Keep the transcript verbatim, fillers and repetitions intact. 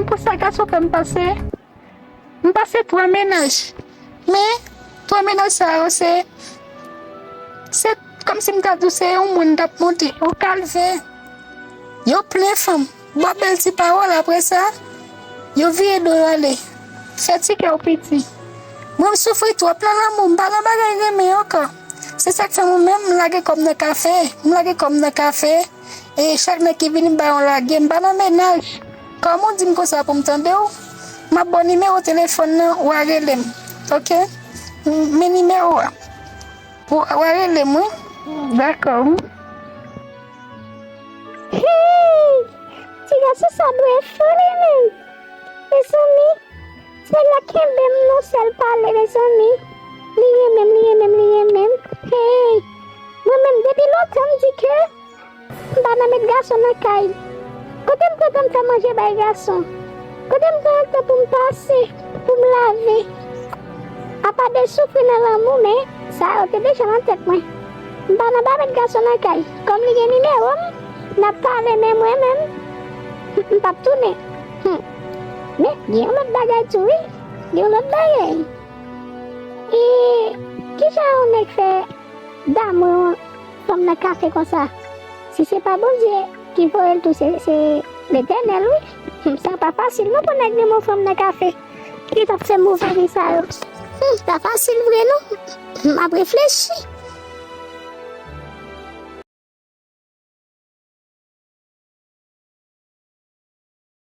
Pou sa gason fè m pase, m pase twa mennaj. Men, twa mennaj sa yo, se, se kòmsi m ta di w se yon mòn t ap monte, yon kalvè. Yo plen fanm. Ba bèl ti pawòl, apre sa, yo vire do yo ale. Fè ti kè w piti. Mwen, m soufri twòp nan lanmou, m pa nan bagay renmen ankò. Se sa k fè mwen menm, m lage kò m nan kafe. M lage kò m nan kafe. E chak nèg ki vini m ba yon lage, m pa nan mennaj. Kòm ou di m konsa pou m tande w, m ap ba w nimewo telefòn nan, w a rele m. Oke? M- Men nimewo a. Ou w a rele m, wi. Dakò, wi. Hey! Ti gason sa dwe fou li menm. Mezanmi, se la kenbe m non sèl pale, mezanmi. Li renmen m, li renmen m, li renmen m. Hey! Mwen menm, depi lontan m di ke m pa nan met gason nan kay. Kote m pran tan m fè manje bay gason? Kote m pran tan pou m pase, pou m lave? Apa de soufri nan lanmou, men sa yo te deja nan tèt mwen. M pa nan pa met gason nan kay. Kòm li gen nimewo m, n ap pale, men mwen menm, m p ap tounen. Hmm. Men, gen yon lòt bagay tou, wi. Gen yon lòt bagay. E kijan yon nèg fè damou yon fanm nan kafe konsa? Si se pa Bondye ki voye l tou, se, se Letènèl, wi. Hmm, sa pa fasil, non, pou nèg renmen yon fanm nan kafe. Ki t ap fè move ri sa yo? Hmm, pa fasil vre, non. M ap reflechi.